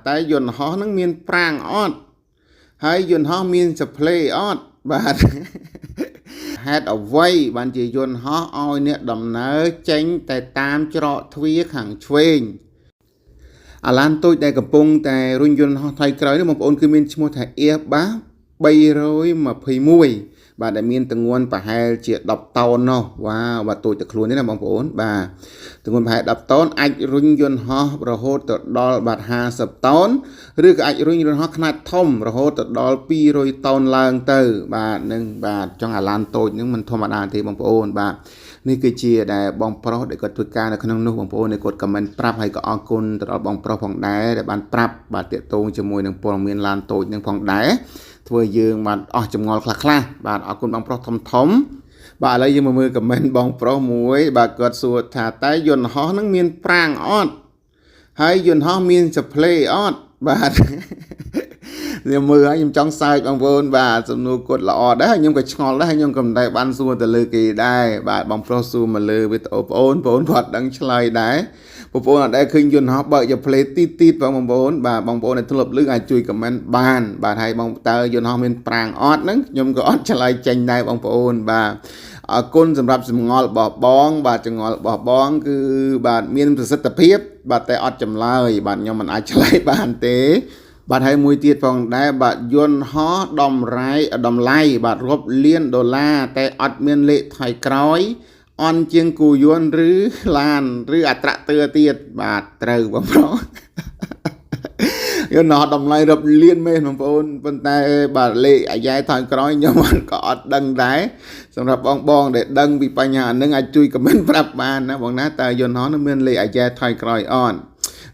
តើយន្តហោះនឹងមានប្រាង្គអត់ហើយយន្តហោះមានសផ្លេអត់បាទហេតុអ្វីបានជាយន្តហោះឲ្យអ្នកដំណើរចេញតែតាមច្រកទ្វារខាងឆ្វេងអាឡានតូចដែលកំពុងតែរុញយន្តហោះថៃក្រោយនេះបងប្អូនគឺមានឈ្មោះថា Airbus 321បាទដែលមានទម្ងន់ប្រហែលជា10តោននោះវ៉ាវបាទតូចតែខ្លួនទេណាបងប្អូនបាទទម្ងន់ប្រហែល10តោនអាចរុញយន្តហោះរហូតទៅដល់បាទ50តោនឬក៏អាចរុញយន្តហោះខ្នាតធំរហូតទៅដល់200តោនឡើងទៅបាទនឹងបាទចង់អាឡានតូចនឹងមិនធម្មតាទេបងប្អូនបាទនេះគឺជាដែលបងប្រុសដែលគាត់ធ្វើការនៅក្នុងនោះបងប្អូនដែលគាត់ខមមិនប្រាប់ហើយក៏អរគុណទៅដល់បងប្រុសផងដែរដែលបានប្រាប់បាទតាកតងជាមួយនឹងព័ត៌មានឡានតូចនឹងផងដែរធ្វើយើងបាទអស់ចម្ងល់ខ្លះខ្លះបាទអរគុណបងប្រុសធំធំបាទឥឡូវយើងមកមើលខមមិនបងប្រុសមួយបាទគាត់សួរថាតើយន្តហោះនឹងមានប្រាង្គអត់ហើយយន្តហោះមានសផ្លេអត់បាទខ្ញុំមើលហើយខ្ញុំចង់សើចបងប្អូនបាទសំណួរគាត់ល្អដែរខ្ញុំក៏ឆ្ងល់ដែរខ្ញុំក៏មិនដែលបានសួរទៅលើគេដែរបាទបងប្រុសសួរមកលើវីដេអូបងប្អូនបងប្អូនគាត់ដឹងឆ្លើយដែរបងប្អូនអត់ដែលឃើញយន្តហោះបើកជាផ្លេទីទីបងប្អូនបាទបងប្អូនដែលធ្លាប់ឮអាចជួយខមមិនបានបាទហើយបងតើយន្តហោះមានប្រាង្គអត់ហ្នឹងខ្ញុំក៏អត់ឆ្លើយចេញដែរបងប្អូនបាទអរគុណសម្រាប់ចម្ងល់របស់បងបាទចម្ងល់របស់បងគឺបាទមានប្រសិទ្ធភាពបាទតែអត់ចម្លើយបាទខ្ញុំមិនអាចឆ្លើយបានទេបាទហើយមួយទៀតផងដែរបាទយន្តហោះតម្រៃតម្លៃបាទរាប់លានដុល្លារតែអត់មានលេខថយក្រោយអន់ជាងគូយន្តឬឡានឬអត្រាក់ទ័រទៀតបាទត្រូវបងប្រុសយន្តហោះតម្លៃរាប់លានមែនបងប្អូនប៉ុន្តែបាទលេខអាយ៉ែថយក្រោយខ្ញុំក៏អត់ដឹងដែរសម្រាប់បងបងដែលដឹងពីបញ្ហាហ្នឹងអាចជួយខមមិនប្រាប់បានណាបងណាតើយន្តហោះនឹងមានលេខអាយ៉ែថយក្រោយអត់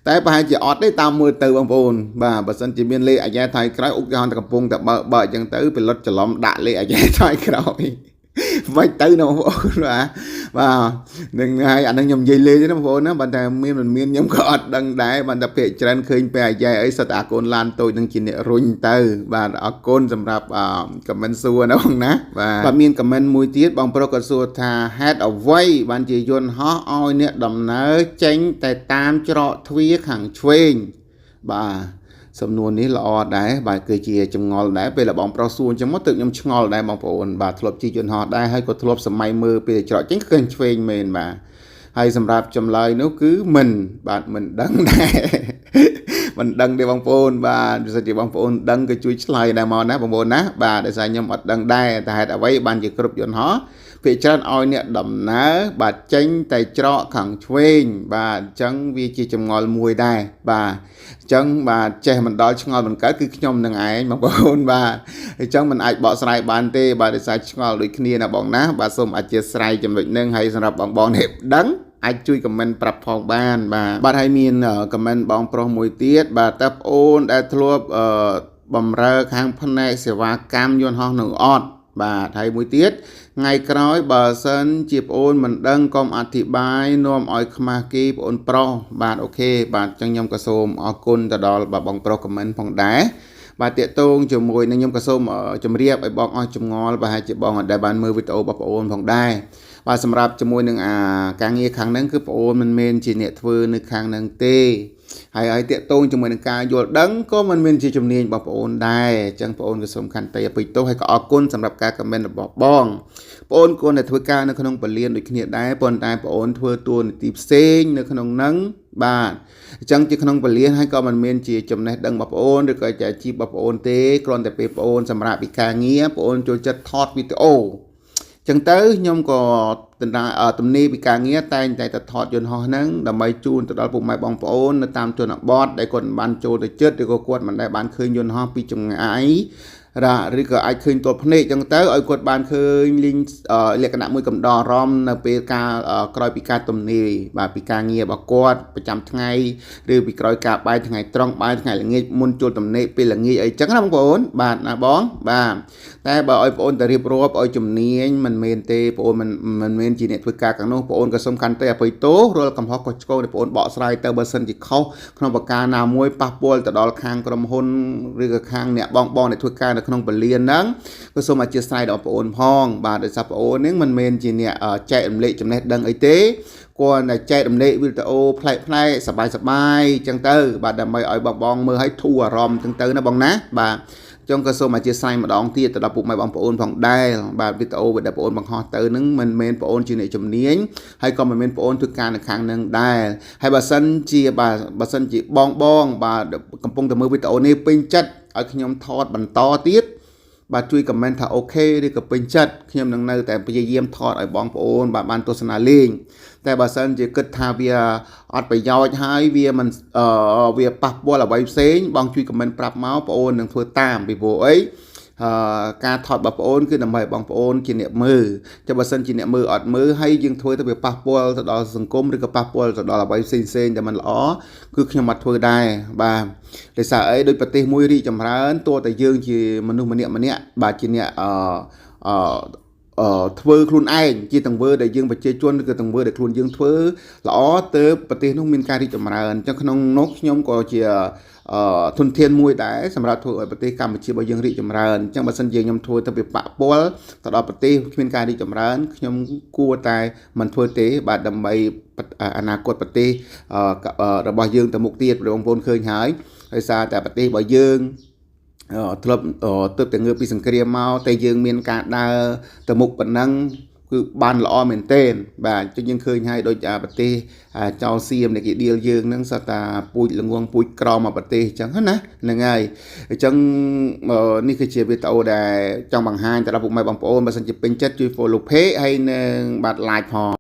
តែប្រហែលជាអត់ទេតាមមើលទៅបងប្អូនបាទបើសិនជាមានលេខអាយ៉ែថយក្រោយឧទាហរណ៍តែកំពុងតែបើកបើកអញ្ចឹងទៅផលិតច្រឡំដាក់លេខអាយ៉ែថយក្រោយមិនទៅណាបងប្អូនបាទបាទនឹងហើយអានឹងខ្ញុំនិយាយលេងទេណាបងប្អូនណាបើតែមានមិនមានខ្ញុំក៏អត់ដឹងដែរបានតែភាកច្រើនឃើញពេលអាយ៉ែអីសិតអាកូនឡានតូចនឹងជាអ្នករុញទៅបាទអរគុណសម្រាប់ខមមិនសួរណាបងណាបាទមានខមមិនមួយទៀតបងប្រុសក៏សួរថាហេតុអ្វីបានជាយន្តហោះឲ្យអ្នកដំណើរចេញតែតាមច្រកទ្វារខាងឆ្វេងបាទសំណួរនេះល្អដែរបាទគឺជាចម្ងល់ដែរពេលបងប្រុសសួរអញ្ចឹងមកទើបខ្ញុំឆ្ងល់ដែរបងប្អូនបាទធ្លាប់ជិះយន្តហោះដែរហើយក៏ធ្លាប់សម័យមើលពេលច្រកចេញឃើញឆ្វេងមែនបាទហើយសម្រាប់ចម្លើយនោះគឺមិនបាទមិនដឹងដែរមិនដឹងទេបងប្អូនបាទបើសិនជាបងប្អូនដឹងក៏ជួយឆ្លើយដែរមកណាបងប្អូនណាបាទដោយសារខ្ញុំអត់ដឹងដែរតែហេតុអ្វីបានជាគ្រប់យន្តហោះភាគច្រើនឲ្យអ្នកដំណើរបាទចេញតែច្រកខាងឆ្វេងបាទអញ្ចឹងវាជាចម្ងល់មួយដែរបាទអញ្ចឹងបាទចេះមិនដល់ឆ្ងល់មិនកើតគឺខ្ញុំនឹងឯងបងប្អូនបាទអញ្ចឹងមិនអាចបកស្រាយបានទេបាទដោយសារឆ្ងល់ដូចគ្នាណាបងណាបាទសូមអធិស្ឋានចំណុចនឹងហើយសម្រាប់បងបងនេះដឹងអាចជួយខមមិនប្រាប់ផងបានបាទបាទហើយមានខមមិនបងប្រុសមួយទៀតបាទតើប្អូនដែលធ្លាប់បំរើខាងផ្នែកសេវាកម្មយន្តហោះនឹងអត់បាទហើយមួយទៀតថ្ងៃក្រោយបើសិនជាប្អូនមិនដឹងកុំអធិប្បាយនាំឲ្យខ្មាស់គេប្អូនប្រុសបាទអូខេបាទអញ្ចឹងខ្ញុំក៏សូមអរគុណទៅដល់បាទបងប្រុសខមមិនផងដែរបាទតាកតងជាមួយនឹងខ្ញុំក៏សូមជម្រាបឲ្យបងអស់ចម្ងល់ប្រហែលជាបងអត់ដែលបានមើលវីដេអូរបស់ប្អូនផងដែរបាទសម្រាប់ជាមួយនឹងអាការងារខាងហ្នឹងគឺប្អូនមិនមែនជាអ្នកធ្វើនៅខាងហ្នឹងទេហើយឲ្យតាកតងជាមួយនឹងការយល់ដឹងក៏មិនមែនជាជំនាញរបស់ប្អូនដែរអញ្ចឹងប្អូនក៏សូមខន្តីអភ័យទោសហើយក៏អរគុណសម្រាប់ការខមមិនរបស់បងប្អូនគួរតែធ្វើការនៅក្នុងពលានដូចគ្នាដែរប៉ុន្តែប្អូនធ្វើតួនាទីផ្សេងនៅក្នុងហ្នឹងបាទអញ្ចឹងជាក្នុងពលានហើយក៏មិនមានជាចំណេះដឹងរបស់ប្អូនឬក៏ជាអាជីពរបស់ប្អូនទេគ្រាន់តែពេលប្អូនសម្រាប់ពីការងារប្អូនចូលចិត្តថតវីដេអូចឹងទៅខ្ញុំក៏ទំនេរពីការងារតែងតែទៅថតយន្តហោះហ្នឹងដើម្បីជូនទៅដល់ពុកម៉ែបងប្អូននៅតាមជនបទដែលគាត់មិនបានចូលទៅជិតឬក៏គាត់មិនដែលបានឃើញយន្តហោះពីចម្ងាយឬក៏អាចឃើញទល់ភ្នែកចឹងទៅឲ្យគាត់បានឃើញលីងលក្ខណៈមួយកំដរអារម្មណ៍នៅពេលការក្រោយពីការទំនេរបាទពីការងាររបស់គាត់ប្រចាំថ្ងៃឬពីក្រោយការបាយថ្ងៃត្រង់បាយថ្ងៃល្ងាចមុនចូលទំនេរពេលល្ងាចអីចឹងណាបងប្អូនបាទណាបងបាទតែបើឲ្យបងប្អូនទៅរៀបរាប់ឲ្យជំនាញមិនមែនទេបងប្អូនមិនមែនជាអ្នកធ្វើការខាងនោះបងប្អូនក៏សូមខន្តីអភ័យទោសរាល់កំហុសខុសឆ្គងដែលបងប្អូនបកស្រាយទៅបើសិនជាខុសក្នុងប្រការណាមួយប៉ះពាល់ទៅដល់ខាងក្រុមហ៊ុនឬក៏ខាងអ្នកបងបងដែលធ្វើការនៅ ក្នុងពលានហ្នឹងក៏សូមអធ្យាស្រ័យដល់បងប្អូនផងបាទដោយសារបងប្អូនហ្នឹងមិនមែនជាអ្នកចែករំលែកចំណេះដឹងអីទេគាត់តែចែករំលែកវីដេអូប្លែកប្លែកសប្បាយសប្បាយអញ្ចឹងទៅបាទដើម្បីឲ្យបងបងមើលឲ្យធូរអារម្មណ៍អញ្ចឹងទៅណាបងណាបាទចង់ក៏សូមអធ្យាស្រ័យម្ដងទៀតទៅដល់ពុកម៉ែបងប្អូនផងដែរបាទវីដេអូដែលបងប្អូនបង្ហោះទៅនឹងមិនមែនបងប្អូនជាអ្នកជំនាញហើយក៏មិនមែនបងប្អូនធ្វើការនៅខាងនឹងដែរហើយបើសិនជាបាទបើសិនជាបងបងបាទកំពុងតែមើលវីដេអូនេះពេញចិត្តឲ្យខ្ញុំថតបន្តទៀតបាទជួយ comment ថា OK ឬក៏ពេញចិត្តខ្ញុំនឹងនៅតែព្យាយាមថតឲ្យបងប្អូនបាទបានទស្សនាលេងតែបើសិនជាគិតថាវាអត់ប្រយោជន៍ហើយវាមិនអឺវាប៉ះពាល់អ្វីផ្សេងបងជួយ comment ប្រាប់មកបងអូននឹងធ្វើតាមពីព្រោះអីអឺការថតរបស់បងអូនគឺដើម្បីឲ្យបងប្អូនជាអ្នកមើលចុះបើសិនជាអ្នកមើលអត់មើលហើយយើងធ្វើទៅវាប៉ះពាល់ទៅដល់សង្គមឬក៏ប៉ះពាល់ទៅដល់អ្វីផ្សេងផ្សេងដែលមិនល្អគឺខ្ញុំអត់ធ្វើដែរបាទដោយសារអីដូចប្រទេសមួយរីកចម្រើនទោះតែយើងជាមនុស្សម្នាក់ម្នាក់បាទជាអ្នកអឺអឺអឺធ្វើខ្លួនឯងជាទង្វើដែលយើងប្រជាជនឬក៏ទង្វើដែលខ្លួនយើងធ្វើល្អទៅប្រទេសនោះមានការរីកចម្រើនអញ្ចឹងក្នុងនោះខ្ញុំក៏ជាអឺធនធានមួយដែរសម្រាប់ធ្វើឲ្យប្រទេសកម្ពុជារបស់យើងរីកចម្រើនអញ្ចឹងបើសិនជាខ្ញុំធ្វើទៅវាប៉ះពាល់ទៅដល់ប្រទេសគ្មានការរីកចម្រើនខ្ញុំគួរតែមិនធ្វើទេបាទដើម្បីអនាគតប្រទេសរបស់យើងទៅមុខទៀតបងប្អូនឃើញហើយដោយសារតែប្រទេសរបស់យើងធ្លាប់ទើបតែងើបពីសង្គ្រាមមកតែយើងមានការដើរទៅមុខប៉ុណ្ណឹងគឺបានល្អមែនទែនបាទអញ្ចឹងយើងឃើញហើយដូចប្រទេសចៅសៀមដែលគេដៀលយើងហ្នឹងសត្វតាពូជល្ងងពូជក្រមកប្រទេសអញ្ចឹងណាហ្នឹងហើយអញ្ចឹងនេះគឺជាវីដេអូដែលចង់បង្ហាញទៅដល់ពុកម៉ែបងប្អូនបើសិនជាពេញចិត្តជួយ follow page ហើយនឹងបាទ like ផង។